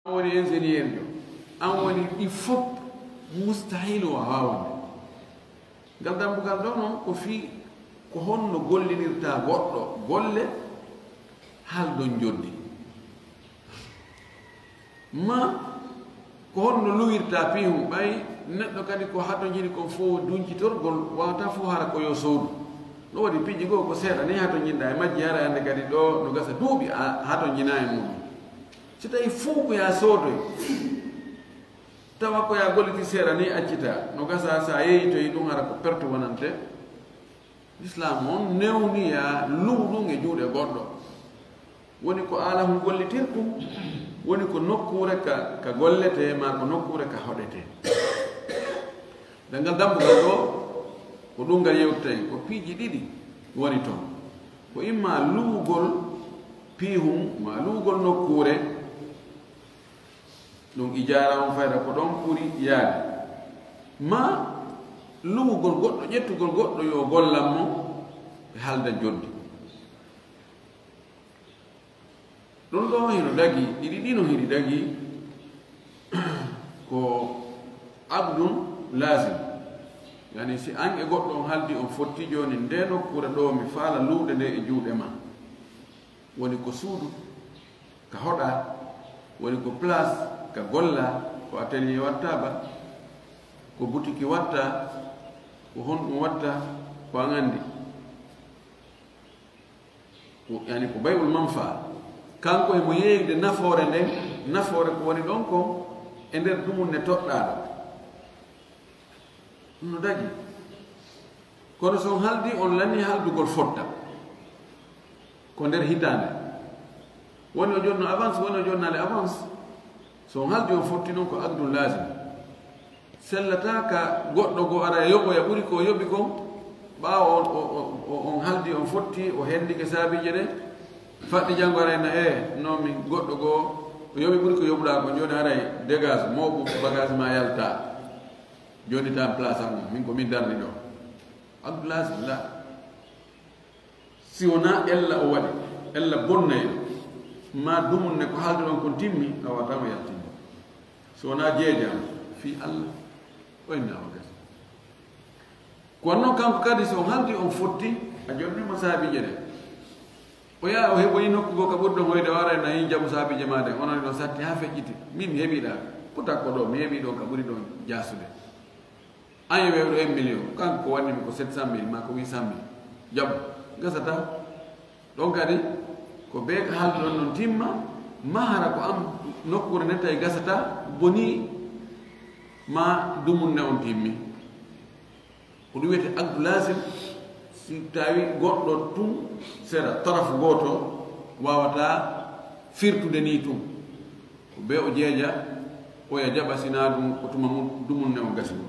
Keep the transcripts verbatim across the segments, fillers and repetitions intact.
An woni ingénieur jo, an woni ɗi fof, mustahil o waawande. Ngal dambugal ɗo noon ko fii ko honno gollinirta goɗɗo golle, haldon joddi. Ma ko honno luwirta piihun, ɓay neɗɗo kadi ko hatonjini kon fof duncitorgol, wawata fof hara ko yo soodu. No waɗi piiji goo ko seeɗa ni hatonjinɗa e majji, hara hannde kadi ɗo no gasa duuɓi a hatonjina e mum. Si tawi fof ko ya soodoy, tawa ko ya golliti seeɗa ni accita, no gasa sa yeeyitoyi ɗum hara ko perte wonante. Lislaam on newniya luuɗun e juuɗe goɗɗo. Woni ko aalahun gollitirkun, woni ko nokkuure ka, ka golletee, maa ko nokkuure ka hoɗetee. Ngal dambugal ɗo, ko ɗum ngal yewtay, ko piiji ɗiɗi woni toon. Ko imma luugol piihun, maa luugol nokkuure, ɗum ijaara on fayda ko ɗon ɓuri yaade. Ma luwugol goɗɗo, ƴettugol goɗɗo yo gollan mo, ɓe halda joddi. Ɗum ɗo hino dagi, ɗiɗi ɗino hino dagi, ko aqdun lazim. Yani si an e goɗɗo on haldi on fotti jooni nde nokkuure ɗo mi faala luwde nde e juuɗe ma. Woni ko suudu ka hoɗa, woni ko place ka golla, ko atelier watta ba, ko butiki watta, ko honɗum watta, ko an andi. Ko, yani ko bay'ul manfa. Kanko e mo yeeyude nafoore nden, nafoore ko woni ɗon kon e nder dumunne toɗɗaaɗo. Ɗum no dagi. Kono so on haldi, on lanni haldugol fotta. Ko nder hitaande. Woni o jonno avance, woni o jonnaali avance. So on haldi, on fotti ɗum ko aqdun lazim. Sellata ka goɗɗo go ara yoɓoya ɓuri ko o yoɓi kon. Ɓaawo on, o, o, o, on haldi, on fotti, o hendike saabiije ɗe. Faɗɗi janngo ara na, e, no min goɗɗo go, o yoɓi ɓuri ko yoɓuɗaa kon. Jooni haray dégage, mooɓu bagage ma yalta. Jooni tan place am, min ko min darni ɗo. Aqdun lazim la. Si wonaa ella o waɗi, ella bonnay ɗum, ma dumunne ko haalduɗon kon timmi, a wata o yaltinde. Si wonaa jeejaama, fii Allah, o innaama gasi. Kono noon kanko kadi, so on haldi on fotti, a jonni mo saabiije ɗe. O yaha o heɓoyi nokku goo ka ɓuri ɗon hoyde, o ara na yin jamu saabiije maa ɗen, onon ɗon satti haa feƴƴiti. Min mi heɓi ɗa, ko takko ɗo, mi heɓi ɗon ka ɓuri ɗon jaasude. An e wewɗo un million, kanko ko wanni mi ko sept cent mille maa ko huit cent mille. Jaɓu, gasata. Ɗon kadi, ko bee ka haalduɗon non timma, mahara ko am nokkuure nde tawi gasata, boni ma dumunne on timmi. Ko ɗum wiyetee aqdu lazim, si tawi goɗɗo tun sera, taraf gooto, waawata firtude nii tun. Ko bee o jeeja, oya jaɓa, sinaa ɗum ko tuma mun, dumunne on gasi ɗum.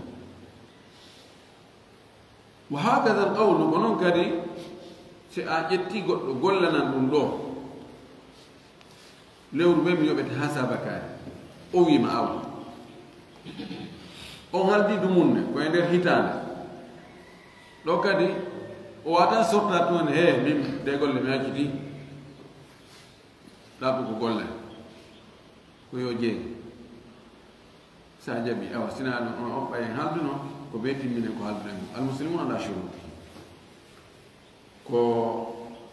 Wa hakadha al qawlu, ko noon kadi, si a ƴetti goɗɗo gollanan ɗum ɗo, lewru bee mi yoɓete haa saabakaari, o wiima awa. On haldi dumunne, ko e nder hitaande. Ɗo kadi, o wata sorta tun, he, min, de golle mi acciti. Ɗaɓɓu ko golle. Ko yo jeey. Sa jaɓi, awa, sina ɗum on, on ɓay en halduno, ko ɓe timminen ko halduɗen ko. Al muslimuna ala shuruti. Ko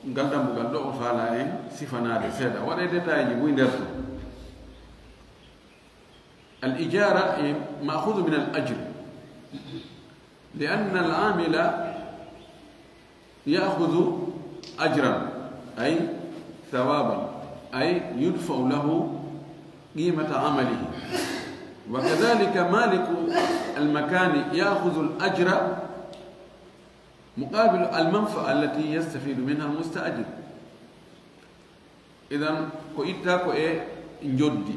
ngal dambugal ɗo o faala en sifanaade seeɗa. Waɗa e détail ji buy nder ton. Al ijara e ma'khudhu min al ajr. Li anna al amila يأخذ أجرا، أي ثوابا، أي يدفع له قيمة عمله. وكذلك مالك المكان يأخذ الأجر مقابل المنفعة التي يستفيد منها المستأجر. Idan, ko itta ko e njoddi,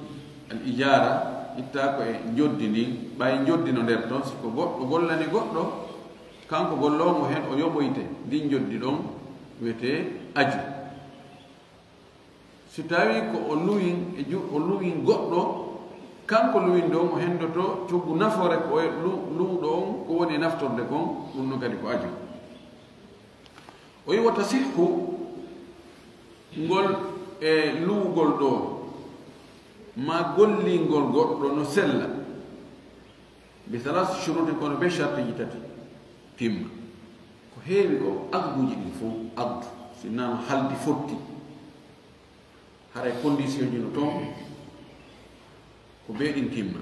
al ijara, itta ko e njoddi ndin, ɓay njoddi no nder ton, si ko goɗɗo gollani goɗɗo, kanko golloomo hen o yoɓoyte ndin njoddi ɗon, wiyetee aju. Si tawi ko o luwin e ju-, o luwin goɗɗo, kanko luwin ɗon o hendoto coggu nafoore ko e lu-, luwɗo on ko woni e naftorde kon, ɗum no kadi ko aju. O wi: "Wa tasihhu", ngol e luwugol ɗo, ma gollingol goɗɗo no sella, bi thalath shurutin, kono be shartiji tati timma. Ko heewi ko aqduji ɗin fof, aqdu, si nano haldi fotti, haray condition ji no toon, ko be ɗin timma.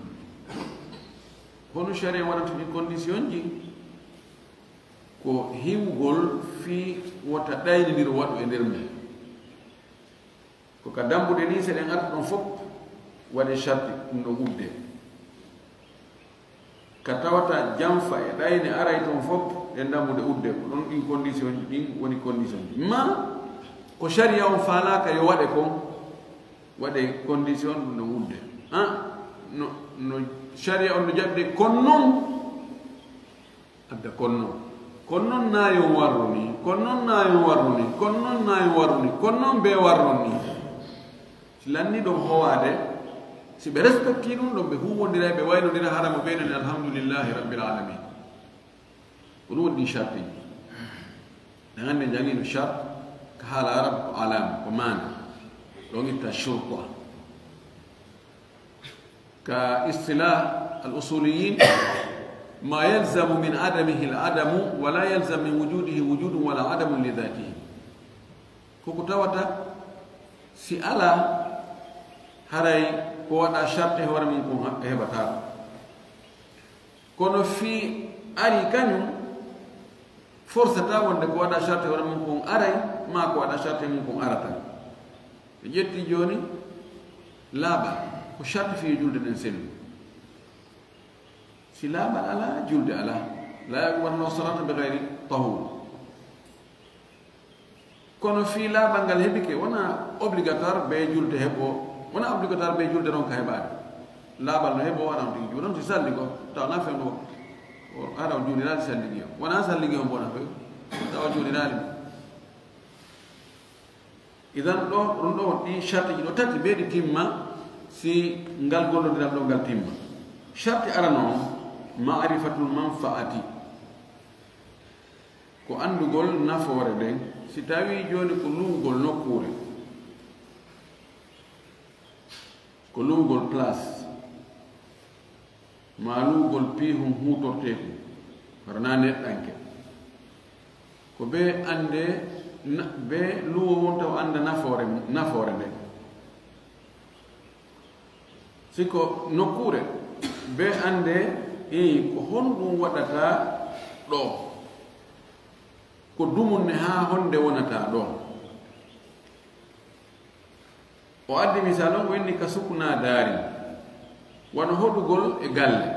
Hono sharia waɗanta ɗin condition ji? Ko hiwgol fii wota ɗaynindiro waɗu e nder mum. Ko ka dambuɗe ni, so ɗen arta ɗon fof, waɗe sharti ɗum ɗon udde. Ka tawata janfa e ɗayne aray ton fof, ɗen dambuɗe udde. Ko ɗon ɗin condition ji, ɗin woni condition ji. Ma ko sharia on faalaaka yo waɗe kon, waɗe condition ɗum ɗon udde. Ah, no, no sharia on no jaɓde kon non, adda kon non. Kon non naayon warru ni, kon non naayon warru ni, kon non naayon warru ni, kon non be warron ni. Si lanni ɗon howaade, si ɓe respecti ɗum ɗon, ɓe huwwondira, ɓe waynondira, hara mo ɓeyɗon, alhamdulillahi rabbil alamin. Ko ɗum woni ɗin sharti. Ɗen hannde jangino shart, ka haala arab ko alam, ko maana. Ɗon itta shurta. Ka istilah al usuliyin, ma yalzamu min adamihi al adamu, wa la yalzam min wujudihi wujudun wala adamun li dhatihi. Ko ko tawata si alaa, haray ko waɗa sharti hoore mum kon ha-, heɓataa. Kono fii ari kañum, forsataa wonde ko waɗa sharti hoore mum kon aray, maa ko waɗa sharti mum kon arata. Ɓe ƴetti jooni laaɓal, ko sharti fii julde nden sellu. Si laaɓal alaa, julde alaa. La yaqbalu salata bi ghayri tahur. Kono fii laaɓal ngal heɓike, wona obligatoire be julde heɓo, wona obligatoire be julde ronka heɓaade. Laaɓal no heɓo, aɗa on tigi juuɗe, on si salli ko, tawa na fewndo o, aɗa on juuliraali salligi o. Wona salligi on bona few, tawa juuliraali mo. Idan ɗo, ɗum ɗo, ɗi sharti ɗi ɗo tati, be ɗi timma, si ngal gollondiral ɗo ngal timma. Sharti arano on, ma'rifatul manfa'ati. Ko anndugol nafoore nden, si tawii jooni ko luwugol nokkuure, ko luwugol place, maa luwugol piihun huutorteeku, wara na neɗɗanke. Ko bee annde, na-, bee luwo won taw annda nafoore, nafoore nden. Si ko nokkuure, bee annde, ii, ko honɗum waɗata ɗo? Ko dumunne haa honde wonata ɗo? O addi misal on, o inni ka sukna daari, wano hoɗugol e galle.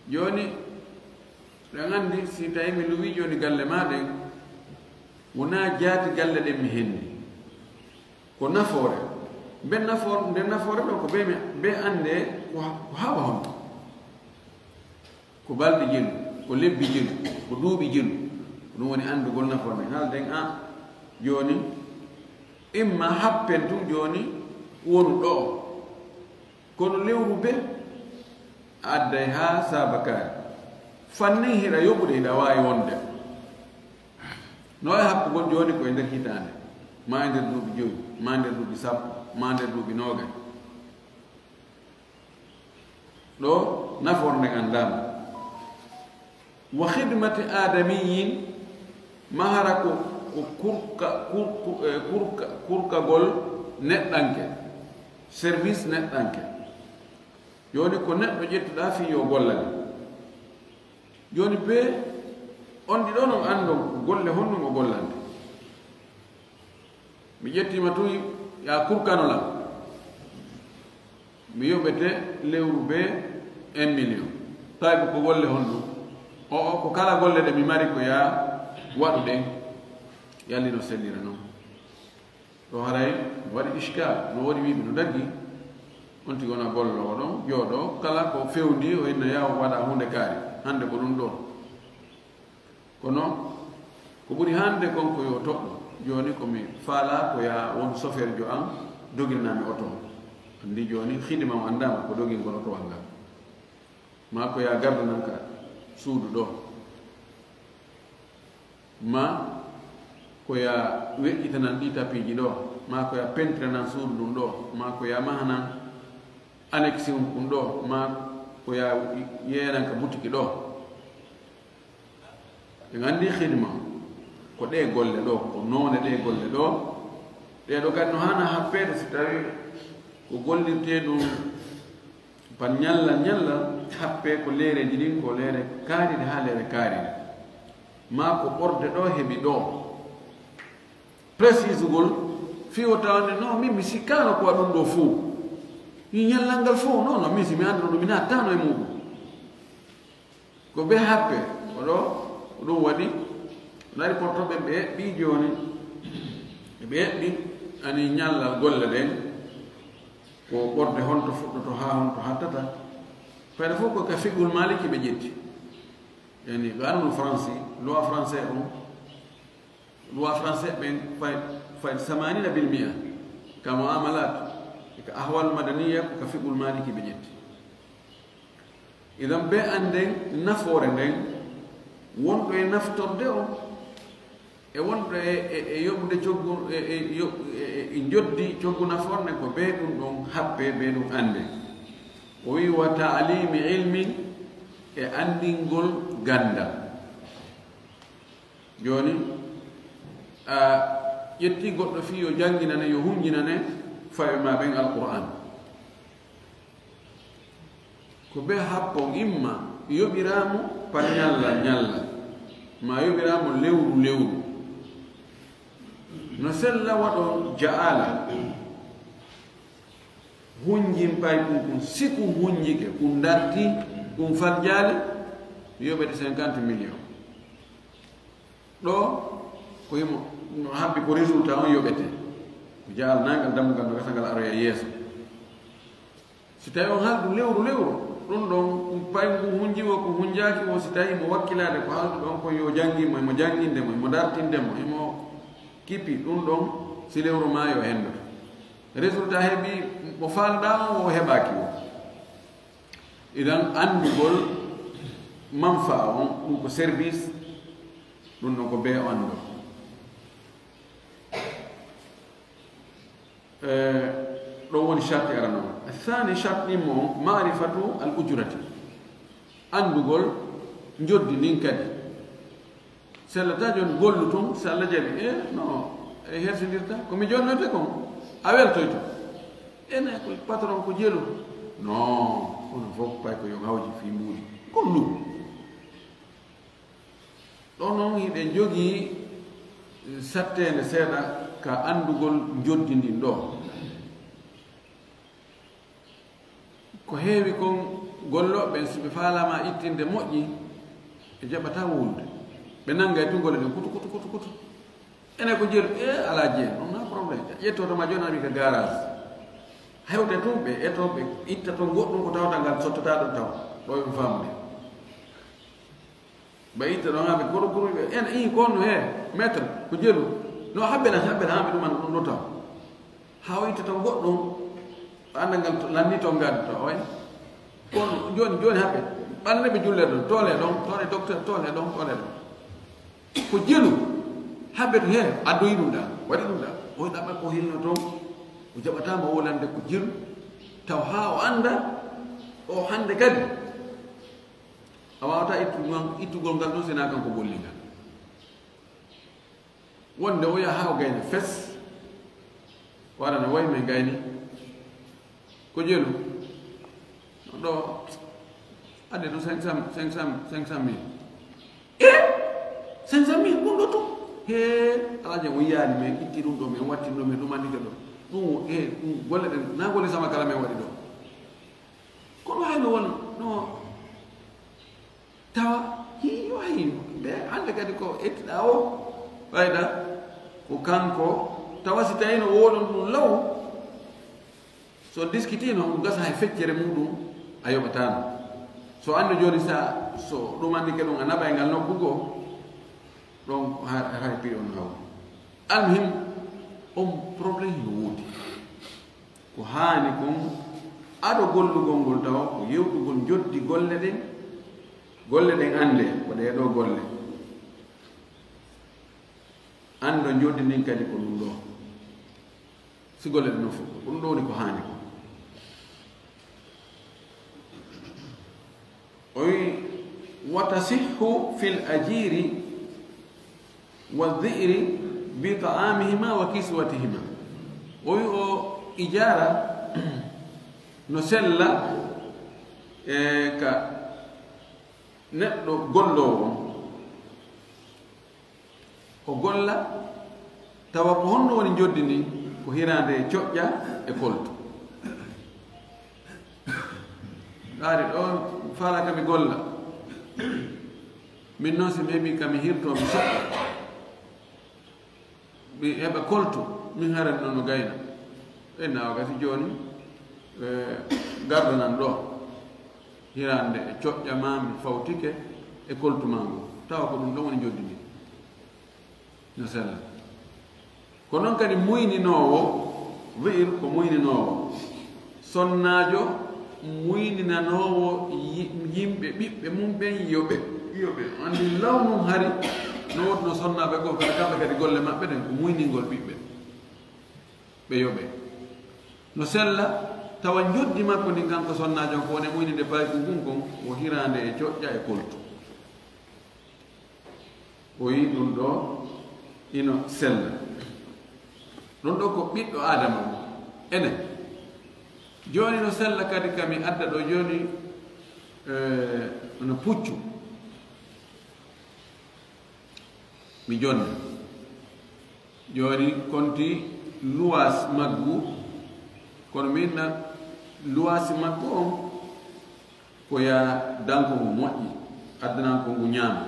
Jooni, ɗen anndi, si tawi mi luwi jooni galle maa ɗen, wonaa jaati galle ɗen mi henndi. Ko nafoore. Mbe nafoore, nde nafoore ɗo ko bee mi, bee annde ko ha-, ko hawa honto. Ko balɗe jelu, ko lebbi jelu, ko duuɓi jelu. Ko ɗum woni anndugol nafoore nden. Haalden a jooni, imma happen tun jooni wonu ɗo. Kono lewru be adday haa saabakaari. Fannin hiɗa yoɓude, hiɗa waawi wonde. No waawi happugol jooni ko e nder hitaande, maa e nder duuɓi jowi, maa e nder duuɓi sappo, maa e nder duuɓi noogay. Ɗo nafoore nden anndaama. Wa khidmati aadamiyin, maa hara ko, ko kurka, kurku-, eh, kurka, kurkagol neɗɗanke, service neɗɗanke. Jooni ko neɗɗo ƴettuɗaa fii yo gollane. Jooni bee on ɗiɗo non anndon ko golle honɗum o gollante. Mi ƴettiima tun, yaa kurkano lan. Mi yoɓete lewru bee un million. Tawi ko golle honɗum? O, o, ko kala golle ɗe mi mari ko yaa waɗu ɗen. Yalli no sellira non. Ɗo haray no waɗi iskal, no waɗi wiɓe no daggi. On tigi wona golloowo ɗon, jooɗo, kala ko fewndi, o inna yaw waɗa huunde kaari. Hannde ko ɗum ɗo. Kono, ko ɓuri hannde kon ko yo toɗɗo. Jooni ko mi faala ko ya won soferjo an dogirnami oto. Anndi jooni hidima o anndaama ko dogingol otowal ngal. Maa ko ya gardanan ka suudu ɗo. Maa ko ya weƴƴitanan ɗi tapiiji ɗo. Maa ko ya pentiranan suudu ɗum ɗo. Maa ko ya mahanan annexion kun ɗo, ma ko ya yeenan ka butiki ɗo. En anndi hidma ko ɗe golle ɗo, ko noone ɗe golle ɗo. Ɗe ɗo kadi no hana happeede si tawi ko gollirtee ɗum par ñalla ñalla, happee ko leereeji ɗin, ko leere kaariɗe haa leere kaariɗe. Ma ko ɓorde ɗo heɓi ɗo. Presisugol fii o tawande no min mi sikkaano ko waɗum ɗo fow. Mi ñallal ngal fow, non, non, min si mi anndino ɗum, mi nattaano e muɗum. Ko ɓe happe, o ɗo, ko ɗum waɗi, nari portoɓe ɓe eɓɓi jooni, ɓe eɓɓi ani ñallal golle ɗen, ko ɓorde honto fuɗɗoto haa honto hattata. Fayda fof ko ka fiqhul maliki ɓe ƴetti. Yani, ɓe annu France, loi français on, loi français ɓen fay, fay samanina bil mi'a, ka muamalat, e ka ahwal madaniya, ko ka fiqhul maliki ɓe ƴetti. Idan ɓe annden nafoore nden, wonɗo e naftorde on, e wonɗo e, e, e yoɓude coggu, e, e, yoɓ-, e, e, e njoddi coggu nafoore nden, ko ɓe ɗum ɗon happe, ɓe ɗum annde. O wi, "Wa ta'limi ilmin", e anndingol ganndal. Jooni, a ƴetti goɗɗo fii yo jannginane, yo hunjinane fayɓe ma ɓen Alqur'aan. Ko ɓe happon imma yoɓiraamo par ñalla ñalla, ma yoɓiraamo lewru lewru. No sella waɗon ja'ala. Hunjin pay kun, kun, si kun hunjike, kun darti, kun faljaali, yoɓete cinquante millions. Ɗo, ko himo, no habbi ko résultat on yoɓete. Ko ja'al nangal dammugal no gasa ngal aroya yeeso. Si tawi on haldu lewru lewru, ɗum ɗon, kun pay ngu hunji wo, ko hunjaaki wo, si tawi mo wakkilaade ko haldu ɗon, ko yo janngi mo, mo jannginde mo, mo dartinde mo, mo kipi, ɗum ɗon, si lewru ma yo hendo. Résultat heɓi mo faalɗaa on, o heɓaaki o. Idan anndugol manfaa on, ɗum ko service, ɗum ɗon ko bee anndo. Eh, ɗon woni sharti arano. Thani sharti mo, ma'rifatu al ujrati. Anndugol njoddi ndin kadi. Sellata jooni gollu tun, si Allah jaɓi, e no e hersindirta, ko mi jonnoyte kon, a weltoyto. Ene ko patron ko jelu. No, kono fof pay ko yo hawji fii mbuuɗi. Gollu. Ɗon non hiɗen jogii satteende seeɗa ka anndugol njoddi ndin ɗo. Ko heewi kon, gollooɓe ɓen, si ɓe faalaama ittinde moƴƴi, ɓe jaɓataa wowlude. Ɓe nanngay tun golle ɗen kutu, kutu, kutu, kutu. Ene ko jeelu, e alaa jeen, non na problème. Ƴetto to ma jooni, a wi ka garage. Hewte tun, ɓe eto, ɓe itta ton goɗɗum ko tawata ngal sottataa ɗum taw. Ɗo ɓe faamude. Ɓe itta ɗon haa ɓe goro goro ɓe. En ii ko no he, maître, ko jeelu. No haɓɓe na, haɓɓe na, haɓɓe ɗum an ɗum ɗo taw. Haa o itta ton goɗɗum, annda ngal to, lanni ton ngal to, oy. Kono jooni, jooni haɓɓe. Ɓanne ɓe julle ɗon, toole ɗon, toole docteur, toole ɗon, toole ɗon. Ko jeelu, haɓɓe to he, addoyi ɗum ɗa, waɗi ɗum ɗa. Oy ɗaɓɓa ko hilno ton, o jaɓataa mo wolande ko jeelu. Taw haa o annda, o hannde kadi. A waawataa ittugol, ittugol ngal ɗon, sinaa kanko golli ngal. Wonde o yaha haa o gayna fes, o ara no wayi men gayni. Ko jeelu. Ɗo, adde ɗum cinq cent, cinq cent, cinq cent mille. E cinq cent mille, ɗum ɗo tun. He, Alaaji, o yiyaani men, itti ɗum ɗo, men watti ɗum ɗo, men ɗum anndi ke ɗo. Ɗum, he, ɗum golle ɗen, na golle sama kala men waɗi ɗo. Kono hay no won, no. Tawa, hiyo, hiyo. Ɓe hannde kadi ko ettiɗaa o, ɓayda ko kanko, tawa si tawi no wowlon ɗum law, so diskitiino, ɗum gasa hay feccere muɗum, a yoɓataano. So anndu jooni sa, so ɗum anndi ke ɗum a naɓay ngal nokku goo, ɗon ha, hay piɗon law. Almuhim, on problème no woodi. Ko haani kon, ado gollugol ngol tawa ko yewtugol njoddi golle ɗen, golle ɗen annde, ko ɗee ɗoo golle. Anndo njoddi ndin kadi ko ɗum ɗoo. Si golle ɗen non fof, ko ɗum ɗoo woni ko haani kon. O wi, "Wa tasihhu fil ajiri wa dhi'ri bi ta'amihima wa kiswatihima." O wi, o ijaara no sella, e, ka neɗɗo golloowo. O golla, tawa ko honno woni njoddi ndi? Ko hiraande e coƴƴa e koltu. Ɗaari ɗo, faalaaka mi golla. Min noon, si mi heɓii ka mi hirtoo, mi soƴƴa. Mi heɓa koltu, min haran noon no gayna. Ɓe naawa gasi jooni, e, gardanan ɗo. Hiraande e coƴƴa ma mi fawtike e koltu ma ngu. Tawa ko ɗum ɗon woni njoddi ndi. No sella. Ko noon kadi muyninoowo, wi'ir ko muyninoowo. Sonnaajo muyninanoowo yi-, yimɓe, ɓiɓɓe mum ɓen, yoɓe, yoɓe. Anndi law mum hari, no woodno sonnaaɓe goo, kadi kamɓe kadi golle maɓɓe ɗen ko muyningol ɓiɓɓe. Ɓe yoɓe. No sella, tawa njoddi makko ndin kanko sonnaajo on ko woni muyninde payku ngun kon, o hiraande e coƴƴa e koltu. O yi ɗum ɗo ino sella. Ɗum ɗo ko ɓiɗɗo Aadama on. Enen. Jooni no sella kadi ka mi adda ɗo jooni, eh, no puccu. Mi jonna. Jooni konti luwaas maggu, kono min na luwaasi maggu on ko yaa danko ngu moƴƴi, addanan ko ngu ñaama.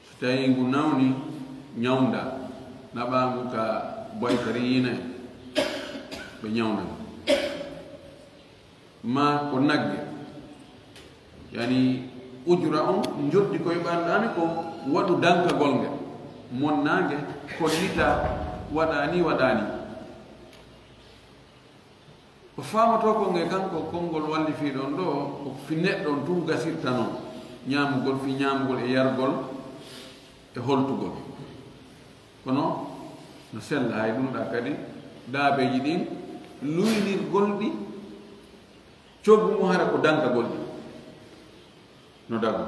So tawii ngu nawni, ñawnda, naɓaa ngu ka boytari yinay, ɓe ñawnda ngu. Maa ko nagge, yani ujura on, njoddi ko yoɓanɗaa mi ko waɗu dankagol nge, monnaa nge, kollita, waɗaa nii, waɗaa nii. Ko faamotoo ko nge kanko konngol wallifii ɗon ɗo, ko fii neɗɗo on tun gasirta non, ñaamugol, fii ñaamugol e yargol e holtugol. Kono no sella hay ɗum ɗa kadi, daabeeji ɗin, luynirgol ɗi, coggu ngu hara ko dankagol ɗi. No dago.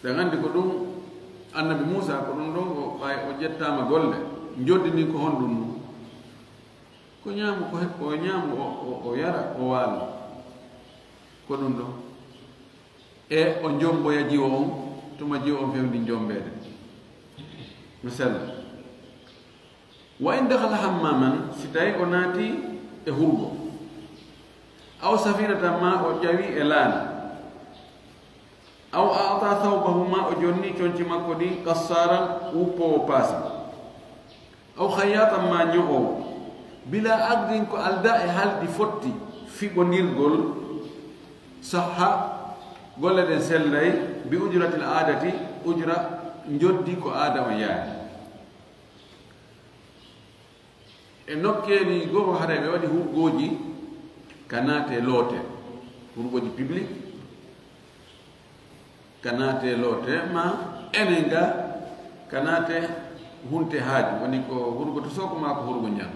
Ɗen anndi ko ɗum Annabi Muusaa, ko ɗum ɗon o, ɓay o ƴettaama golle, njoddi ndin ko honɗum ɗum? Ko ñaamu, ko he-, ko ñaamu, o, o, o yara, o waalo. Ko ɗum ɗon. E o jomboya jiwo on, tuma jiwo on fewndi jombeede. No sella. Wa in dakhala hammaman, si tawi o naati e hurgo. Aw safinatan, ma o ƴawi e laana. Aw a'ta thawbahu, ma o jonni conci makko ɗin, qassaaran, wuppoowo paasi. Aw khayyatan, ma ño'oowo. Bila aqdin, ko aldaa e haldi fotti, fiɓondirgol, sahha, golle ɗen sellay, bi ujratil aadati, ujra njoddi ko aada on yaari. E nokkeeli goo, haray ɓe waɗi hurgooji ka naate loote, hurgooji public, ka naate loote, ma enen ga ka naate hunte haaju, woni ko hurgo to sooko maa ko hurgo njan.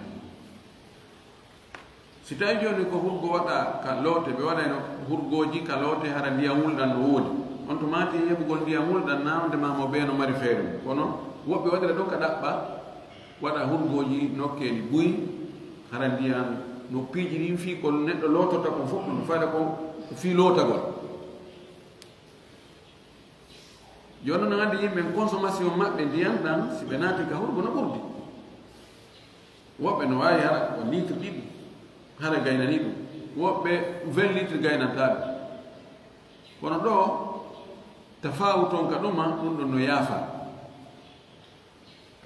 Si tawi jooni ko hurgo waɗa ka loote, ɓe waɗayno hurgooji ka loote, hara ndiyan wulɗan no woodi. On to maati heɓugol ndiyan wulɗan, na on de ma mo bee no mari feere mum. Kono woɓɓe waɗira ɗon ka ɗaɓɓa, waɗa hurgooji nokkeeli buy, hara ndiyan no piiji ɗin fii ko neɗɗo lootorta kon fof ɗum, fayda ko fii lootagol. Jooni non anndi yimɓe consommation maɓɓe ndiyan ɗan, si ɓe naati ka hurgo no ɓurdi. Woɓɓe no waawi hara ko litre ɗiɗi, hara gaynanii ɗum. Woɓɓe vingt litres gaynantaa ɓe. Kono ɗoo, tafaawutu on ka ɗuma, ɗum ɗon no yaafa.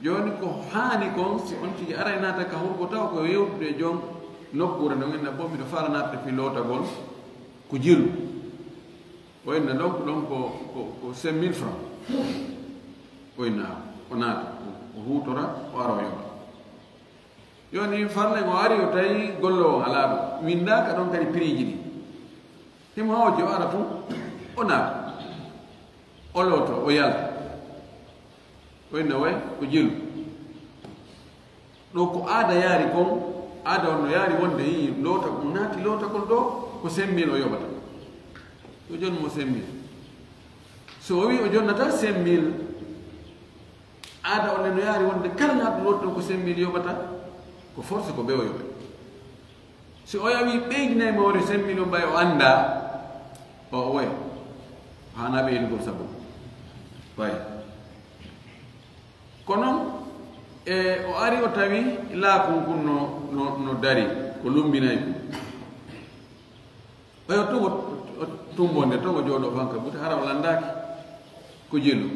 Jooni ko haani kon, si on tigi aray naata ka hurgo taw ko yewtude e jon nokkuure nden, inna bon miɗo fara naatde fii lootagol ko jilu. O inna donc ɗon ko, ko, ko cinq mille francs. O inna o naata, o huutora, o ara o yoɓa. Jooni farle ngo ari o tawi golloowo on alaa ɗo. Winndaaka ɗon kadi prix ji ɗi. Himo hawji o ara tun, o naata. O looto, o yalta. O inna way ko jilu. Ɗo ko aada yaari kon, Aada on no yaari wonde yii loota, mo naati lootagol ɗo, ko cinq mille o yoɓata. Yo jonnu mo cinq mille. So o wii o jonnata cinq mille, aada on ne no yaari wonde kala naatɗo loota ɗo ko cinq mille yoɓata, ko force ko ɓe o yoɓe. Si o yawii ɓeydinay mo wonde cinq mille o ɓay o anndaa, o, o woya. Haanaa ɓeydugol sabu. Ɓay. Kono, e, o ari o tawi laakun kun no, no, no dari, ko lumbinay kun. Ɓay o togo, o tumbo nde, togo jooɗo fanka, buti hara o landaaki ko jelu.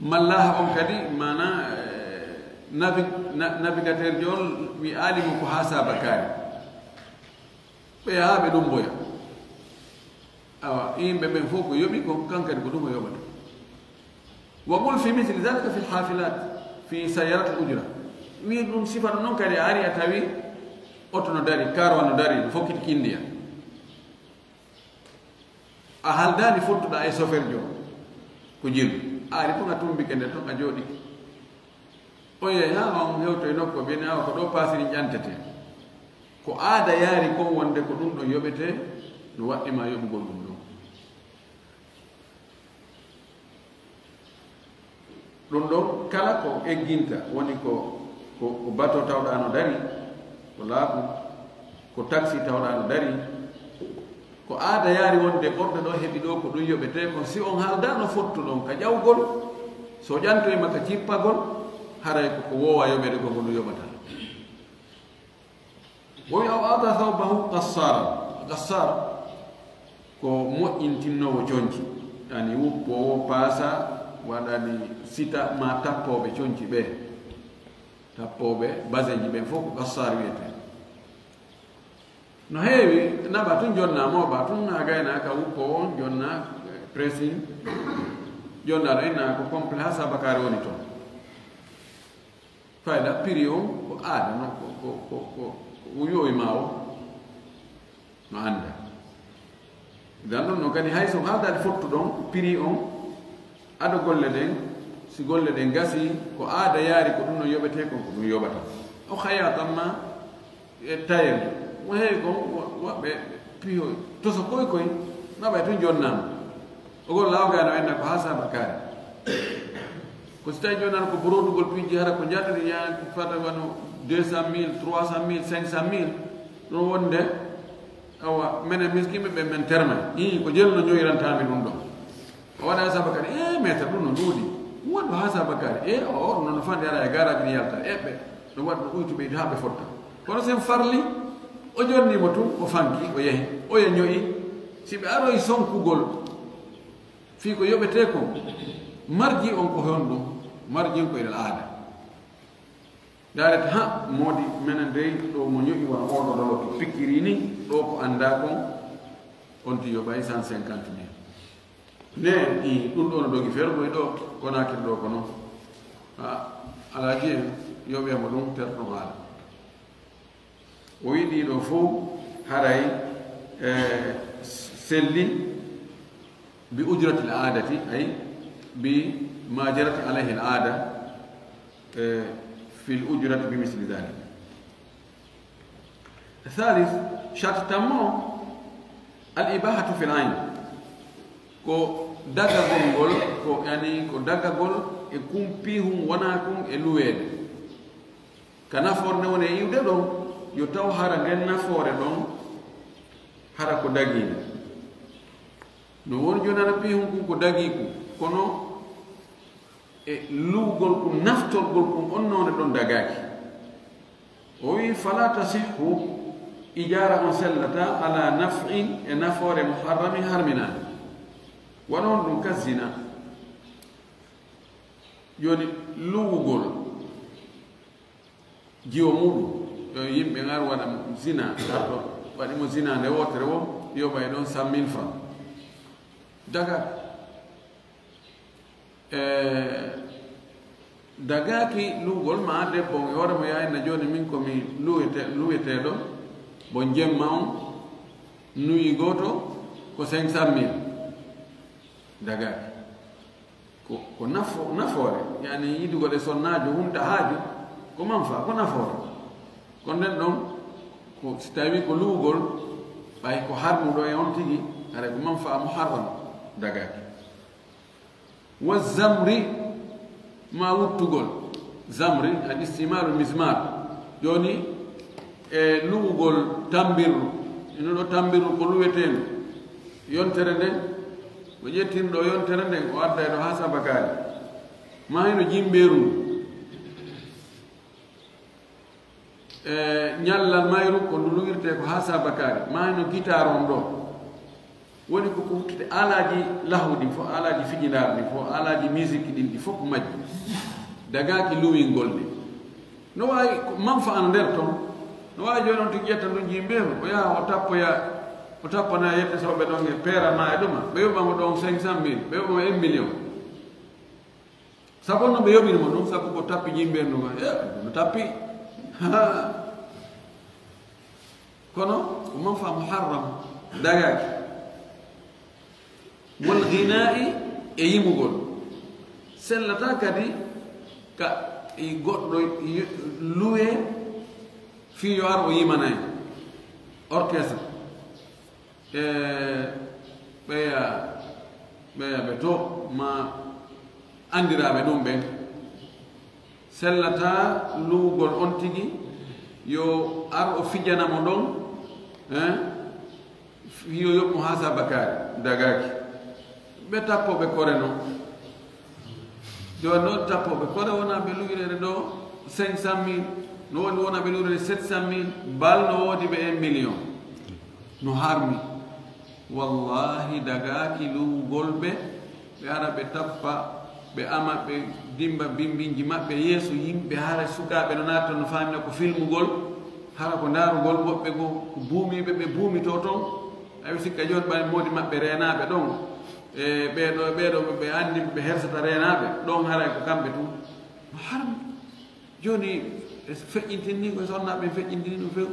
Mallaaha on kadi, maana, eh, navi-, na-, navigateur jo on wi aali mo ko haa saabakaari. Ɓe yaha ɓe ɗumboya. Awa, yimɓe ɓen fof ko yoɓi ko, kan kadi ko ɗum o yoɓata. Wa qul fi misli dhalika fi lhafilat, fi sayarat al ujra. Wi ɗum sifa ɗum noon kadi a ari a tawi oto no dari, karwa no dari, no fokkiti kindiya. A haldaani fottuɗa e chauffeur jo. Ko jelu. A ari tun a tumbike nde tun a jooɗike. O yehi haa on hewtoy nokku, ɓe ni awa ko ɗo paasirin ƴantete. Ko aada yaari kon wonde ko ɗum ɗon yoɓete, no waɗɗi ma yoɓugol ɗum ɗon. Ɗum ɗon kala ko egginta, woni ko, ko, ko bato tawɗa no dari, ko laaɓu, ko taxi tawɗa no dari, ko aada yaari wonde ɓorɗe ɗo heɓi ɗo ko ɗum yoɓete, kon si on haaldaano fottu ɗon ka ƴawgol, so ƴantoyma ka cippagol, haray ko ko woowa yoɓede ko ko ɗum yoɓata. Wowi aw ata thawbahu qassara. Qassar ko moƴƴintinnoowo conci, yani wuppoowo paasa, waɗani sita ma tappooɓe conci ɓe, tappooɓe basenji ɓen fof ko qassar wiyete. No heewi naɓa tun jonna mooɓa tun ha gayna ka wuppoowo on jonna pressing, jonna ɗo inna ko complet ha sabakare woni toon. Fayda prix on ko aada no ko, ko, ko, ko, ko yowi ma o no annda. Dan ɗon no kadi hay so haaldaade fottu ɗon prix on ado golle ɗen, si golle ɗen gasi ko aada yaari ko ɗum no yoɓetee kon ko ɗum yoɓata. O xayaa tan ma e tayer mo heewi kon waɓɓe piyo toso koy koy naɓay tun jonnaama. Ogol lawgano enna ko ha sabakare. Ko si tawi joni ko borodugol piiji hara ko jaɗiri ya fata wano deux cent mille, trois cent mille, cinq cent mille. Ɗum wonde awa menen miskimɓe ɓe men terma i ko jelno ñoyrantami ɗum ɗo. O waɗa sabakare e maître ɗum no ɗuuɗi. Waɗu ha sabakare e o ɗum no fande ara e garaji ni yalta eɓɓe. Ɗum waɗa no uytu ɓeydi ha ɓe fotta. Kono sen farli o jonnimo tun o fanki o yehi oya ñoyi. Si ɓe aroyi sonkugol fii ko yoɓetee kon, marji on ko honɗum? Marji on ko ilal aada. Daarete ha moodi menen dey ɗo mo ñoƴi wona oɗo ɗo to pikkiri ni ɗo ko annda kon. On ti yoɓay cent cinquante mille ne i ɗum ɗo no dogi fergoy ɗo konakiri ɗo ko noon. Alaaji en yoɓemo ɗum terto haala. O wiɗi ɗo fof haray e selli bi ujrati l aadati ay bi ma jarati alayhi l aada e fi l ujrati bi misli dalik. Thalith, sharti tammo al ibahatu fi l ayn ko dagagol ngol ko yani ko dagagol e kumpihum wona kun e luweede. Ka nafoore nde woni e iwde ɗon yo taw hara nden nafoore ɗon hara ko dagiinde. No woni jooni ana piihun kun ko dagii kun kono e luwgol kun naftorgol kun on noone ɗon dagaaki. O wii fala tasihhu ijaara on sellata ala naf'in e nafoore muharramin harminaande. Wano on ɗum ka zina. Jooni luwugol jiwo muɗum yo yimɓe ngar waɗa zina arɗo waɗi mo zina nde wotere wo yoɓa e ɗon cent mille franc daga e dagaki luwgol ma debbo e hoore mo yayna joni min komi luwete luweteɗo mo jemma on nuyi goto ko cinq cent mille dagaki ko ko nafo nafoore yani yidugol e sonnaajo hunta haaju ko manfa ko nafoore ko nden ɗon Ko, si tawi ko luwugol, ɓay ko harmuɗo e on tigi, haray ko manfa'a muharram dagaaki. Wa zamri, ma wuttugol. Zamri, al istimalu mizmar. Jooni, e luwugol tambirru, ino ɗo tambirru ko luweteendu. Yontere nden, ko ƴettinɗo yontere nden, o adda e ɗo haa sabakaari. Ma hino jimbeeru ndu. E ñallal mayru ko ndu luwirtee ko haa sabakaari, ma no gitaar on ɗo. Woni ko ko huttite aalaaji lahu ɗin fof, aalaaji fijindaar ɗin fof, aalaaji musique ɗin ɗi fof ko majji. Dagaaki luwingol ɗi. No waawi ko manfa an nder ton. No waawi jooni on tigi ƴetta ndun jimbeeru, o yaha o tappoya, o tappana yettisooɓe ɗon e peera ma e ɗuma. Ɓe yoɓa mo ɗon cinq cent mille, ɓe yoɓa mo un million. Sabu no ɓe yoɓiri mo ɗum, sabu ko tappi jimbeeru ndu, e, no tappi. Ha. Kono ko manfa muharram dagaaki. Wal ghina'i, e yimugol. Sellata kadi ka e goɗɗo y-, luwe fii yo ar o yimanay orchestre. E ɓeya, ɓeya ɓe to ma anndiraaɓe ɗum ɓen. Sellata luwugol on tigi, yo ar o fijana mo ɗon, eh, yo yoɓ mo haa sabakaari, dagaaki. Ɓe tappooɓe kore non. Jooni noon, tappooɓe kore wona ɓe luwirede ɗo cinq cent mille, no woni wona ɓe luwirede sept cent mille, bal no woodi ɓe un million. No harmi. Wallahi, dagaaki luwugol ɓe, ɓe ara ɓe tappa, ɓe ama, ɓe dimba bimbinji maɓɓe yeeso yimɓe, hara sukaaɓe no naata no faamina ko filmugol, hara ko ndaarugol woɓɓe goo, ko buumiiɓe ɓe buumitoo ton. Awi sikka jooni ɓay moodi maɓɓe reenaaɓe ɗon, e ɓeeɗo, ɓeeɗo ɓe anndi ɓe hersata reenaaɓe ɗon, haray ko kamɓe tun. No harmi. Jooni, e feƴƴintin ni, ko sonnaaɓe feƴƴintini ɗum few.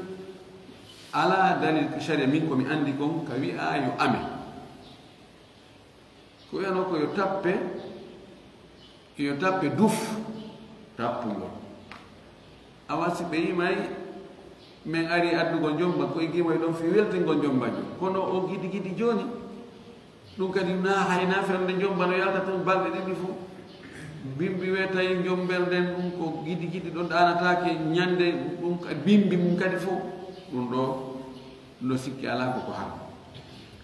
Alaa dalil ko sharia, min ko mi anndi kon ka wi'a yo ame. Ko wi'anoo ko yo tappe, yo tappe duf, tappugol. Awa si ɓe yimay, men ari addugo njomba, koy gimay ɗon fii weltingol njomba jo. Kono o gidi gidi jooni, ɗum kadi na hay na fernde njomba no yalta tun balɗe ɗiɗi fof. Bimbi we tawi njombel nden ɗum ko gidi gidi ɗon ɗaanataake ñande ɗum ka-, bimbi mum kadi fof. Ɗum ɗo no sikki alaa ko ko haram.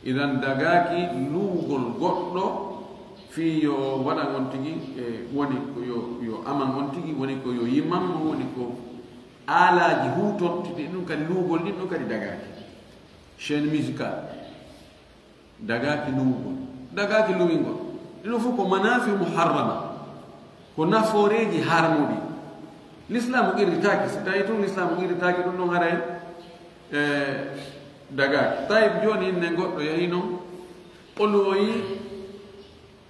Idan dagaaki luwugol goɗɗo fii yo waɗan on tigi, e woni ko yo, yo aman on tigi, woni ko yo yiman mo, woni ko aalaaji huutortiɗi ɗum kadi luwugol ɗin ɗum kadi dagaaki. Chaîne musicale. Dagaaki luwugol. Dagaaki luwingol. Ɗino fof ko manafi muharrama. Ko nafooreeji harmuɗi. Lislaamu qirritaaki. Si tawi tun lislaamu qirritaaki ɗum ɗon haray, e, dagaaki. Tawi jooni inne goɗɗo yahi non, o luwoyi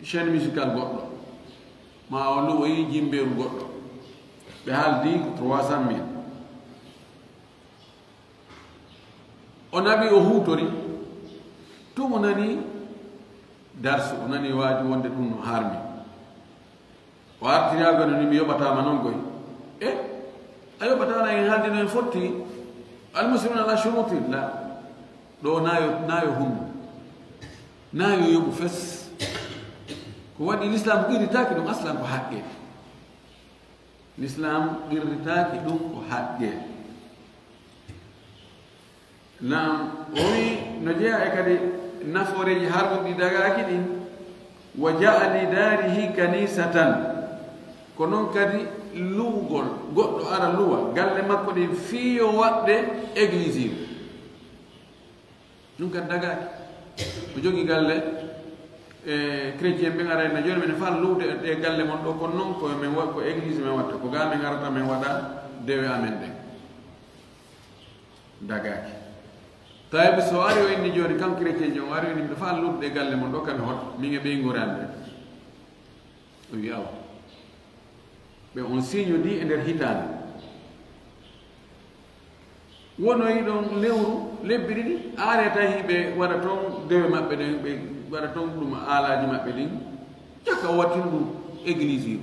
chaîne musicale goɗɗo. Ma o luwoyi jimbeeru goɗɗo. Ɓe haaldi ko trois cent mille. O naɓi, o huutori, tun o nani darsu, o nani waaju wonde ɗum no harmi. O artiri haa gono ni, mi yoɓataama non koy. E, a yoɓataama, en haaldino en fotti. Al muslimuna ala shuruti, la. Ɗo nayo, nayo hunnu. Nayo yoɓu fes. Ko waɗi Lislaam qirritaaki ɗum aslan ko haqqe. Lislaam qirritaaki ɗum ko haqqe. Naam, o wi no jeyaa e kadi nafooreeji harmuɗi dagaaki ɗin, wa ja'ali daarihi kanisatan. Ko non kadi luwgol, goɗɗo ara luwa galle makko ɗin fii yo waɗde église. Ɗum kadi dagaaki. O jogi galle, e chrétien ɓe arayna jooni, men faa luwde e galle mon ɗo, kono non ko men wa-, ko église men watta, ko ga men arata men waɗa dewe amen ɗen. Dagaaki. Tawi so ari o inni jooni, kan chrétien jo, o ari o inni, miɗo faa luwde e galle mon ɗo, kami hoto, min e ɓeynguure am ɓe. O wi awa. Ɓe on signe di e nder hitaande. Wonoyi ɗon lewru, lebbi ɗiɗi, aare tawi ɓe waɗa toon dewe maɓɓe ɗen, ɓe waɗa toon ɗum aalaaji maɓɓe ɗin. Caka o wattino ɗum église.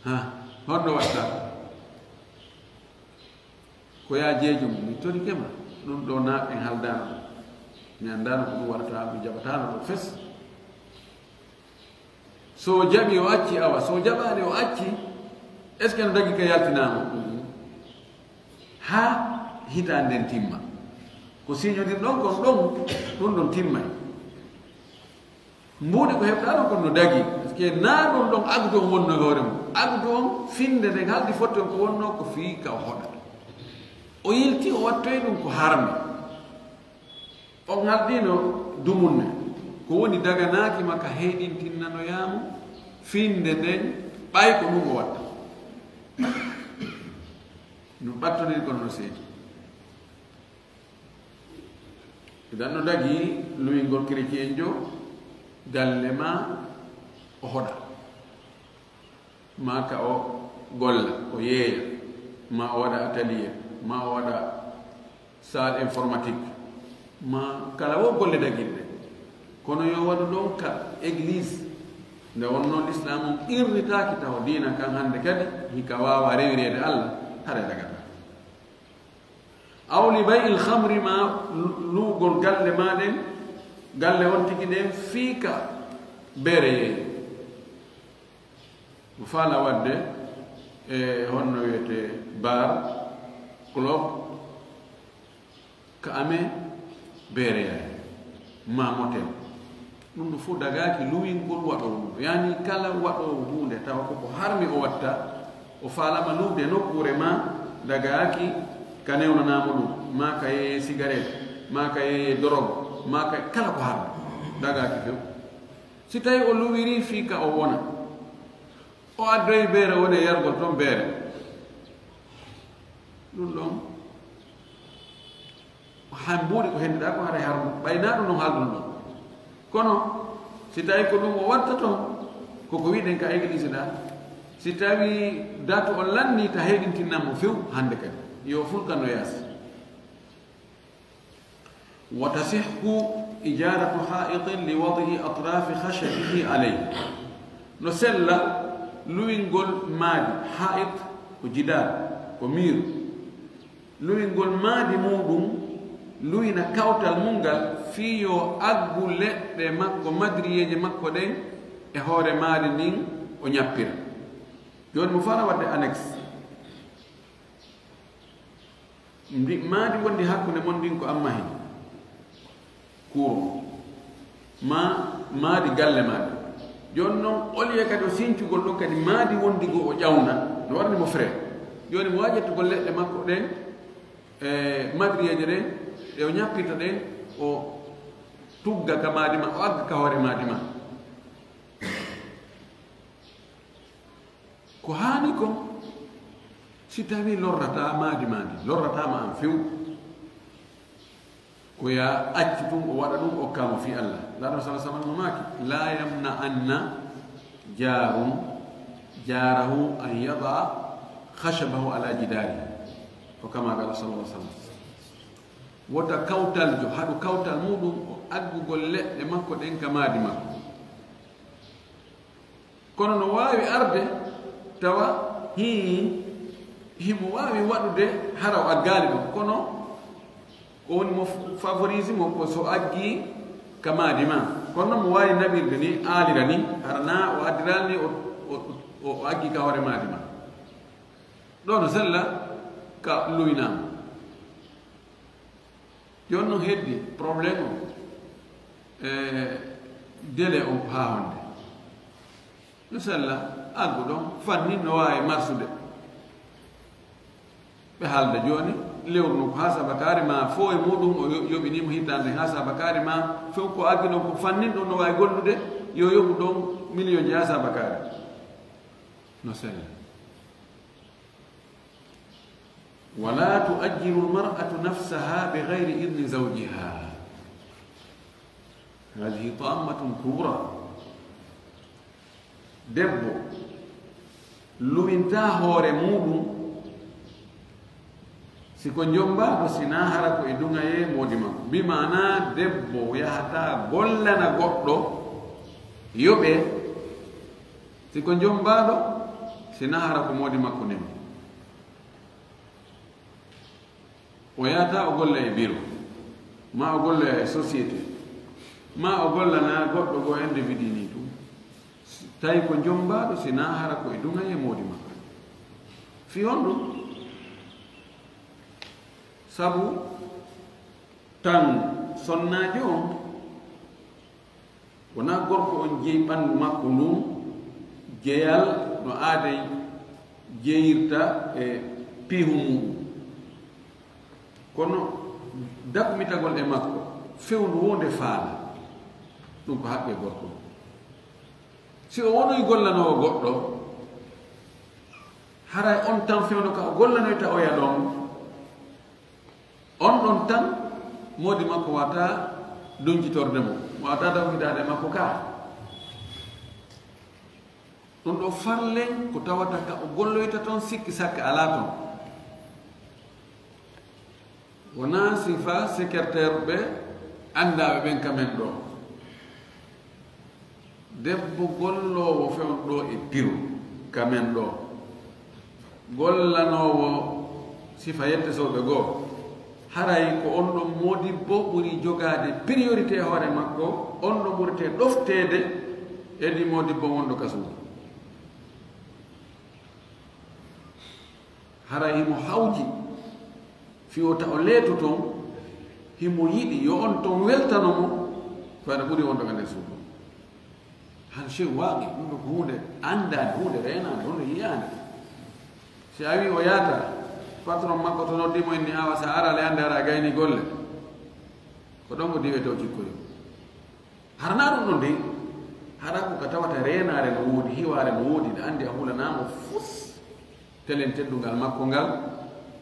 Ha, honno watta? Ko yaa jeejo mum, mi torike ma, ɗum ɗo na en haldaano ɗum. Mi anndaano ko ɗum waɗata, mi jaɓataano ɗum fes. So o jaɓi o acci, awa, so o jaɓaani o acci, est-ce que no dagi ka yaltinaama? Haa hitaande nden timma. Ko siñodir ɗon kon ɗon, ɗum ɗon timmay. Mbuuɗi ko heɓɗaa ɗon kon no dagi. Parce que naa ɗum ɗon agdu on wonno e hoore mum. Agdu on finnde nden haldi fotti on ko wonno ko fii ka o hoɗa. O yilti o wattoyi ɗum ko harmi. On haldiino dumunne. Ko woni daganaaki ma ka heyɗintinnanoyaa mo finnde nden ɓay ko ɗum o watta. No ɓattondir kono no seedi. Idan no dagi luwingol chrétienjo galle ma o hoɗa. Ma ka o golla, o yeeya, ma o waɗa atelier, ma o waɗa salle informatique, ma kala wo golle dagirɗe. Kono yo waɗu ɗon ka église, nde wonno l'islam on qirritaaki taw diina kan hannde kadi hika waawa rewireede Allah, haray dagata. Aw li bay'il khamri, ma luugol galle ma ɗen, galle on tigi ɗen fii ka beere yeeyi. Mo faala waɗde e honno wiyetee bar, club, ka amee beere yaay, ma motel. Ɗum ɗo fof dagaaki luwingol waɗoowo ɗum. Yani kala waɗoowo huunde tawa koko harmi o watta, o faalama luwde nokkuure ma dagaaki ka newnanaama ɗum, ma ka yeeyee sigaret, ma ka yeeyee dorog, ma ka kala ko harmi dagaaki few. Si tawi o luwiri fii ka o wona, o addoyi beere woni e yargol toon beere. Ɗum ɗon han mbuuɗi ko henndiɗaa ko haray harmu ɓay naa ɗum ɗon haalduno ɗon. Kono si tawi ko ɗum o watta toon, koko wiɗen ka église ɗa, si tawi datu on lanni ta heyɗintinnan mo few hannde kadi yo fulkan no yaasi. Wa tasihhu ijaratu ha'itin li wadi'i atrafi khashabihi alayhi. No sella luwingol maadi, ha'it ko jidar, ko mur. Luwingol maadi muɗum, luwina kawtal mum ngal fii yo aggu leɗɗe makko, madriyeeje makko ɗen e hoore maadi ndin o ñappira. Jooni mo fara waɗde annexe. Ndi maadi wondi hakkunde mon ndin ko amma hen kuuro ma maadi galle maadi. Jooni noon oliye kadi o sincugol ɗo kadi maadi wondi goo o ƴawna no warni mo frais. Jooni mo wajettugol leɗɗe makko ɗen e madriyeeje ɗen ɗe o ñappirta ɗen o tugga ka maadi ma o agga ka hoore maadi ma. Ko haani kon si tawi lorrata maadi maadi lorrata ma an few. Ko ya accu ɗum o waɗa ɗum okkamo fi Allah. Laɗo sala sallam no maaki la yamna anna jarun jarahu an yada khashabahu ala jidari. Ko kama gala sallallahu sallam. Wota kawtaljo haɗu kawtal muɗum o aggugol leɗɗe makko ɗen ka maadi makko. Kono no waawi arde tawa hii himo waawi waɗude hara o aggaali ɗum kono ko woni mo favorise mo ko so aggi ka maadi ma. Kono noon mo waawi naɓirde ni aalira ni hara na o addiral ni o aggi ka hoore maadi ma. Ɗo no sella ka luwinaama. Jooni noon heddi problème o e délai on ko haa honde. No sella aggu ɗon fannin no waawi marsude. Ɓe haalda jooni lewru no ko haa sabakaare ma fof e muɗum o yoɓinimo hittande haa sabakaare ma fof ko aggi ɗon ko fannin ɗon no waawi gollude yo yoɓu ɗon million ji haa sabakaare. No sella. Wala tu'ajjiru almar'atu nafsaha bighayri idni zawjiha. Hadhihi tammatun kubra. Debbo luwinta hoore muɗum si ko jombaaɗo sina hara ko e duŋayee moodi makko bi maana debbo yahata gollana goɗɗo yoɓe si ko jombaaɗo sina hara ko moodi makko nemi. O yahata o golla e biro, ma o golloya e société, ma o gollana goɗɗo goo individu ni ɗum. Tawi ko jommbaaɗo, si naa hara ko e duŋayee moodi makko. Fii honɗum? Sabu tan sonnaajo on wonaa gorko on jeyi ɓanndu makko ndun jeyal no aadee jeyirta e piihu muuɗum. Kono dakmitagol e makko fewndo woo nde faala, ɗum ko haqqee gorko on. Si o wonoyi gollanoowo goɗɗo, haray on tan fewndo ka o gollanoyta oya ɗon, on ɗon tan moodi makko waawataa duncitorde mo, waawataa dakmitaade e makko ka. Ɗum ɗoo farle ko tawata ka o golloyta ton sikki sakka alaa ton. Wonaa sifa secrétaire ɓe anndaaɓe ɓen ka men ɗoo. Debbo golloowo fewndo ɗoo e biro ka men ɗoo, gollanoowo sifa yettotooɓe goo, haray ko on ɗon moodibbo ɓuri jogaade priorité e hoore makko, on ɗon ɓuretee ɗofteede e ɗi moodibbo wonɗo ka suudu. Haray himo hawji fii wota o leeto ton, himo yiɗi yo on ton weltano mo, ko ena ɓuri wonde ka nder suudu. Han sey waawi, ɗum ɗoo ko huunde anndaande, huunde reenaande, huunde yiyaande. Si a wii o yaata, patron makko to noddi mo inni, "Awa, sa ara le annde ara a gayni golle." Ko ɗon o diwete o jikkoyo. Hara naa ɗum ɗon dey, hara ko ka tawata reenaare no woodi, hiwaare no woodi, nde anndi a hulanaama fus. Telen teddungal makko ngal,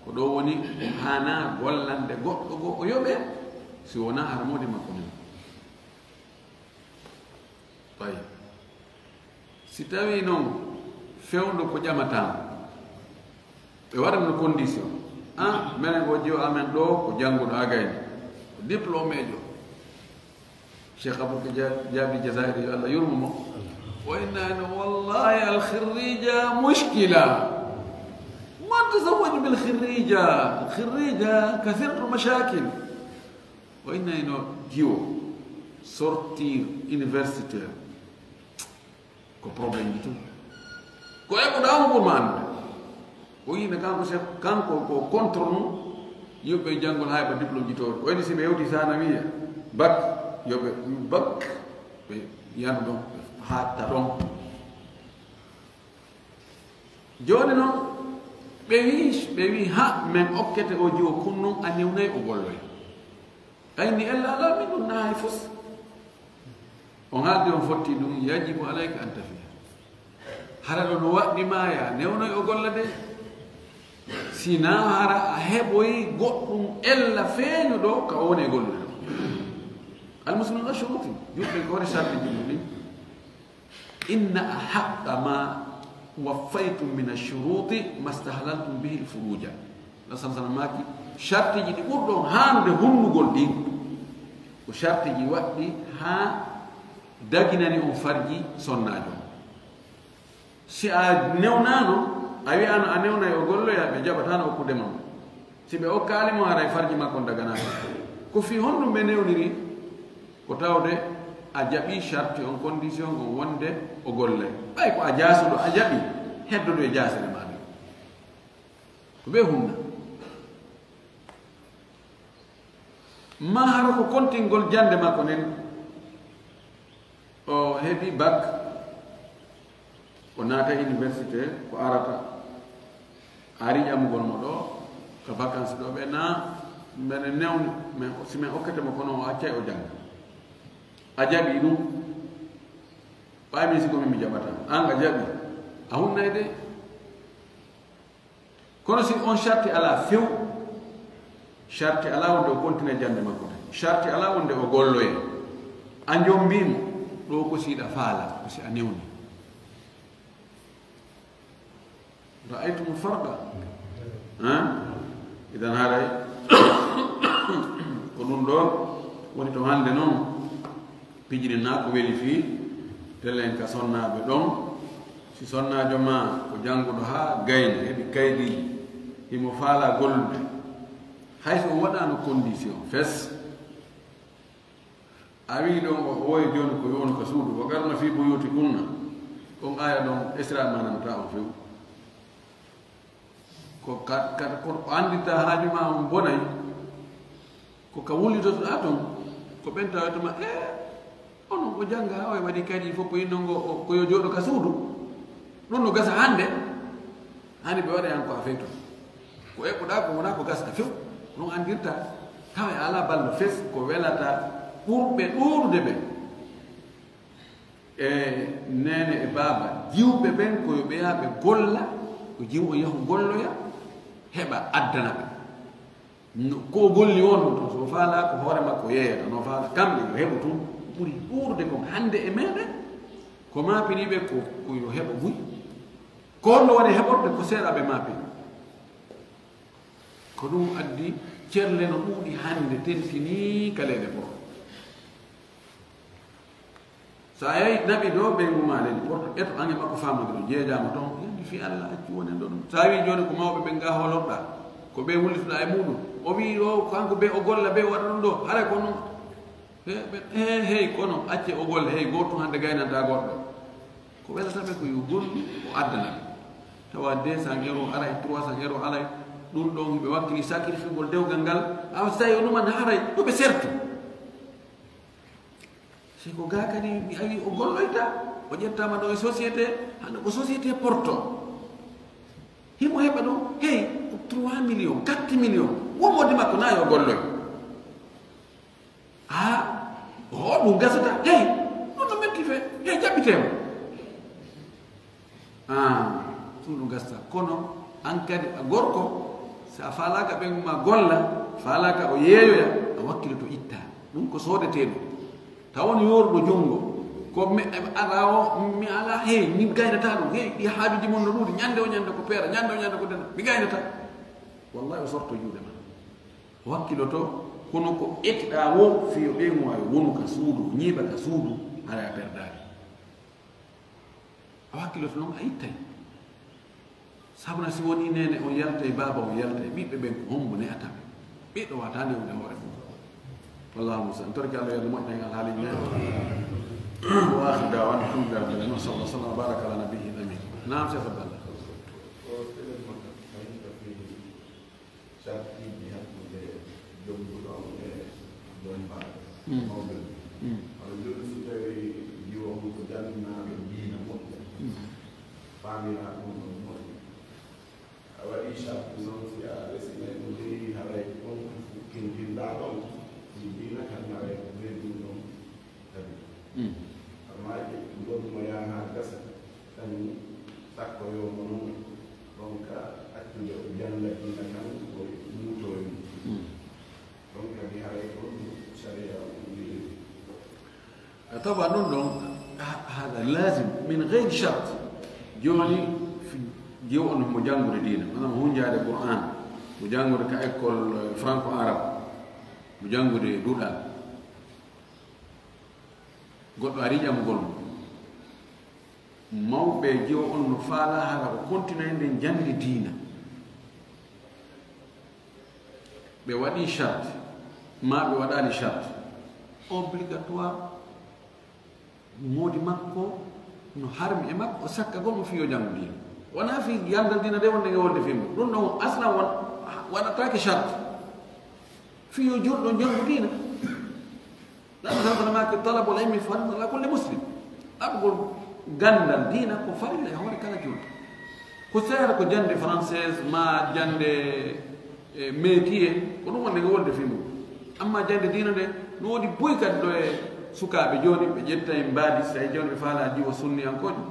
ko ɗoo woni o haanaa gollande goɗɗo goo o yoɓee, si wonaa hara moodi makko nen. Ɓay si tawii non fewndo ko ƴamataama, ɓe waɗanno condition, an menen ko jiwo amen ɗoo ko jannguɗo a gayni, ko diplômeejo. Cheikh Abou Jabi Jazairi, yo Allah yurmo mo, o inna en, wallahi al khirrija mushkila. Man tazawwaj bil khirrija, al khirrija kathiratul mashakil. O inna en, jiwo sortir universitaire ko problème ji tun. Ko eɓuɗo mo ɓurma anndude. O yii ne kanko chef, kanko ko contre nu yoɓɓe janngol hay ba diplôme ji toon. O edi si ɓe yewti sanawiya, bac, yoɓɓe bac, ɓe yanu ɗon, ɓe haatta ɗon. Jooni non, ɓe wii, ɓe wii, ha, men okkete o jiwo kun non a newnay o golloy. Ay ni ella ala min ɗum na hay fus. On haaldi on fotti ɗum, yajibu alayka an tafiya. Hara ɗo no waɗɗi ma ya newnoy o golla de. Sina hara a heɓoyi goɗɗum ella feeñuɗo ka o woni e gollude ɗo. Almuslimu ala shuruti, juɓɓe ko woni sarti juɓɓe ɗin. Inna ahaqqa ma waffaytum min ashuruti mastahlaltum bihi alfuruja. Rasul sallam maaki, shartiji ɗi ɓurɗon haanude hunnugol ɗin, ko shartiji waɗɗi haa daginani on farji sonnaajo on. Si a newnaano, a wi'aano a newnay o golloya, ɓe jaɓataano okkude ma mo. Si ɓe okkaali mo, haray farji makko on daganaaka. Ko fii honɗum ɓe newniri? Ko tawde a jaɓi sharti on, condition on wonde o gollay. Ɓay ko a jaasuɗo, a jaɓi heddodo e jaasere ma nden. Ko ɓe hunna. Ma hara ko kontingol jannde makko nden, o heɓi bac, o naata université, ko arata, a ari ƴamugol mo ɗo, ka vacances ɗo, ɓe na mene newni, men, si men okkete mo kono o accay o jannga. A jaɓi ɗum, ɓay min si ko min mi jaɓata, an a jaɓi, a hunnay de. Kono si on sharti alaa few, sharti alaa wonde o kontina jannde makko de, sharti alaa wonde o golloye, a jombii mo, ɗo ko si hiɗa faala, ko si a newni. Ra'aytumul farqa? Hein? Idan haray, ko ɗum ɗo woni to hannde noon. Pijini na ko weli fii telen ka sonnaaɓe ɗon. Si sonnaajo ma ko jannguɗo haa gayni, heɓi kaydiiji, himo faalaa gollude, Hay so o waɗaano condition fes, a wii ɗon o woye jooni ko yoonu ka suudu, "Wa qarna fi buyuti kunna." On aya ɗon Isra mananta on few. Ko ka, ka, ko anndita haaju ma on bonay, ko ka wullitotoɗaa ton, ko ɓen tawetoma, e, onon o jannga, o e waɗi kadi fof ko inno ngo, o, ko yo jooɗo ka suudu. Ɗum no gasa hannde, hani ɓe waɗa yan ko a fey ton. Ko eɓɓuɗaa ko wonaa ko gasta few, ɗum anndirta, tawa e alaa ballo fes, ko welata ɓurɓe ɗuuɗude ɓen. E neene e baaba, jiwɓe ɓen ko yo ɓe yaha ɓe golla, ko jiw o yahu golloya, heɓa addana ɓe. No, ko o golli won ɗon, so o faalaa ko hoore makko yeeyata, no faala kamɓe yo heɓu tun, ɓuri ɗuuɗude kon hannde e meɗen, ko maapiniiɓe ko, ko yo heɓo buy. Ko honno woni heɓorde ko seeɗa ɓe maapini. Ko ɗum addi cerle no ɗuuɗi hannde tentinii ka leyɗe Poro. So a yahi naɓi ɗo ɓeyngu ma leydi Porto, eto an e makko faamodiro jeejaama toon, yandi fii Allah accu wonen ɗo ɗum. So a wii jooni ko mawɓe ɓen ga hoolorɗaa, ko ɓe wullitoɗaa e muuɗum. O wii o, kanko ɓe o golla, ɓe o waɗa ɗum ɗo, haray ko noon. He, ɓe, he, hey, kono acce o golla, hey, gooto hannde gaynanta goɗɗo. Ko welata ɓe ko yo gollu, o addana ɓe. Tawa deux cents euros aray, trois cents euros aray, ɗum ɗon ɓe wakkili sacrifice ngol dewgal ngal, awa so tawi o numan haray, yo ɓe sertu. Si ko gaa kadi mi awi o golloyta, o ƴettaama ɗo e société, hannde ko société Porto. Himo heɓa ɗum, hey, trois millions, quatre millions, wonwode makko na yo golloy. Ah, o ɗum gasata, hey, ɗum no metti fe, hey, jaɓɓiteemo. Ah, ɗum ɗum gasta. Kono an kadi a gorko, so a faalaaka ɓeyngu ma golla, faalaaka o yeeyoya, a wakkiloto itta. Ɗum ko soodetee ɗum. Taw on yooruɗo junngo, ko mi, ara o, mi ala, hey, min gaynata ɗum, hey, ɗi haajuji mon no ɗuuɗi, ñande o ñande ko peera, ñande o ñande ko dena, mi gaynata. Wallahi o sorto juuɗe ma. Wakkiloto, kono ko etiɗaa wo, fiyo ɓeyngu ma yo wonu ka suudu, ñiiɓa ka suudu, hara a perdaaki. A wakkiloto noon, a ittay. Sabuna si wonii neene on yaltay, baaba on yaltay, ɓiɓɓe ɓen ko hombo ne'ata ɓe? Ɓiɗɗo wata newde hoore mum. Wallahu musa'an. Torki Allah yo Allah moƴƴina en alhaali neene. Wa akhiru da'wana alhamdulillahi rabbil alamin. Wa sallallahu wa sallam wa baraka ala nabiyyi amin. Naam, Cheikh Abdallah. Sartiiji hakkunde jonnguɗo on e bombaaɗo. Mm. Mawɓe ɓe. Mm. Hono jooni, so tawi jiwo on ko jannginaaɗo diina moƴƴa, mm, faaminaa ɗum ɗon moƴƴa, a waɗi sarti noon, si a resinay ɗum, heyi, haray on ko kintinɗaa ɗon, si diina kan, haray ko ɓe ɗum ɗon. Mm. Amma gonɗumo yaha haa gasa, kañum sakkoyoomo noon, ɗon ka accude o jannga diina kan, o muuto e mum. Mm. Ɗon kadi haray ko ɗum sariya on wiiri. A tawa ɗum ɗon, ha-, hada lazim min gayri shart. Jooni, fi-, jiwo on mo janngude diina, maanaam hunjaade Qur'an, mo janngude ka école, eh, franco-arabe, mo janngude duɗal. Goɗɗo ari ƴamugol mo. Mawɓe jiwo on no faalaa hara o continue nden jannde diina. Ɓe waɗi charte, maa ɓe waɗaali charte. Obligatoire, moodi makko no harmi e makko, o sakkagol mo fiyo janngo diina. Wonaa fii yanndal diina de wonde nge wonde fii mum. Ɗum ɗon aslan won, waɗataake charte. Fiyo julɗo janngo diina. Nabi sallallahu alaihi wasallam ke talabul ilmi farida ala kulli muslim. Ɗaɓɓugol ganndal diina ko farilla e hoore kala julɗo. Ko seera ko jannde française maa jannde, eh, métier, ko ɗum wonde ko wonde fii mum. Amma jannde diina nde, no woodi buy kadi ɗo e sukaaɓe jooni, ɓe ƴetta e mbaadi, so tawi jooni ɓe faalaa jiwo sunniyankoojo,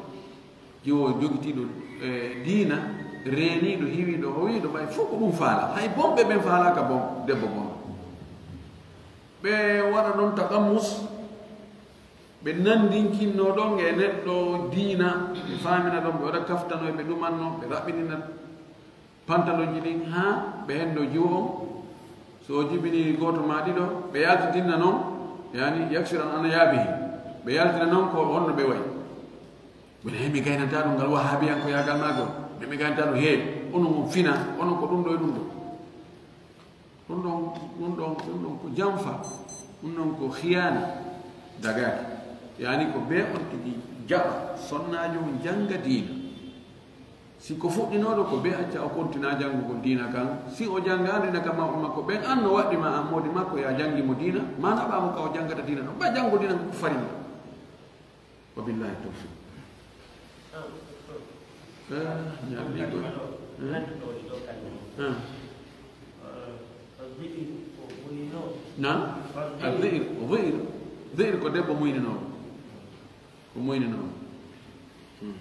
jiwo jogitiiɗo, eh, diina, reeniiɗo, hiwiiɗo, howiiɗo, ɓay fof ko ɗum faalaa. Hay bonɓe ɓen faalaaka bon, debbo bon. Ɓe waɗa ɗon taqammus, ɓe nandinkinno ɗon e neɗɗo diina, ɓe faamina ɗon, ɓe waɗa kaftano, ɓe ɗumanno, ɓe raɓɓinina pantalonji ɗin haa ɓe henndo jiwo on. So o jibini gooto maa ɗiɗo, ɓe yaltitinna non, yani, yaksiran ana yaabihi. Ɓe yaltina non ko honno ɓe wayi. Woni, "He, mi gaynanta ɗum ngal wahabiyankoyaagal maagol. Mi, mi gaynanta ɗum, he, onon on fina, onon ko ɗum ɗo e ɗum ɗo." Ɗum ɗon, ɗum ɗon, ɗum ɗon ko janfa, ɗum ɗon ko khiyaana dagaaki. Yani ko bee on tigi jaɓa sonnaajo mum jannga diina. Si ko fuɗɗinooɗo ko bee acca o kontina janngugol diina kan, si o janngaano diina kan mawɓe makko ɓen, an no waɗɗi ma an moodi makko ya janngi mo diina, ma naɓa mo ka o janngata diina ɗon. Ba janngugol diina ko farilla. Wa billahi tawfiq. Ah, mi alligo. Ah. Na? Al-dhi'r, dhi'r. Dhi'r ko debbo muyninooɗo. Ko muyninooɗo. Hmm.